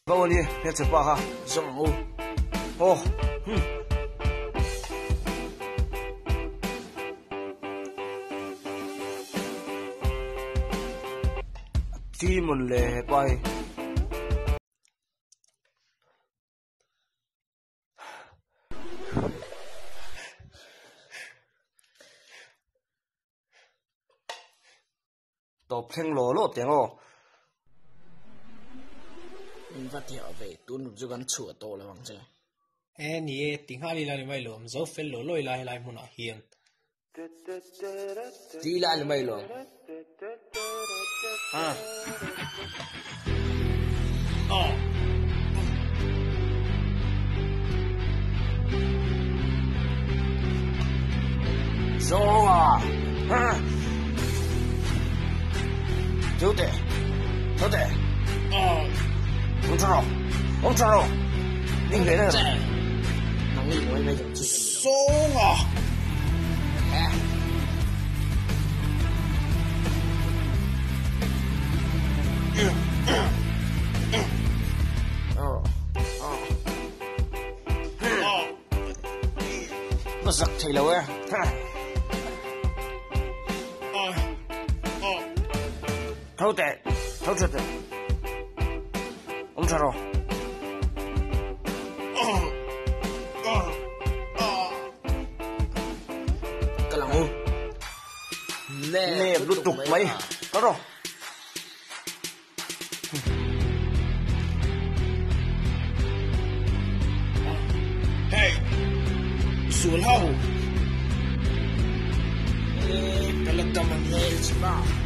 Bo a ni, hmelchhe pa kha zawng ang u. Aw, hmm. A thi mawn le he pa hi. Tawp thleng law law teh ang aw. Min va ti ve tun chu kan chhuah tawh lo ang che. E ni e, ti nghal ila ni mai lo, zo fel law law ila helai hmunah hian. Ti ila ni mai lo. Zawnga! Tho teh! Tho teh! Awm tha rawh! Awm tha rawh! Ding hle hle rawh! Nang i buai mai zawng chi ka ni lo. Zawnga! Ka zak thei lo e. Tho teh, tho tha teh. Awm tha rawh. Ka lang u. Nep lutuk mai. Ka rawh. Hey! Sual ho! Ka la dam a ni.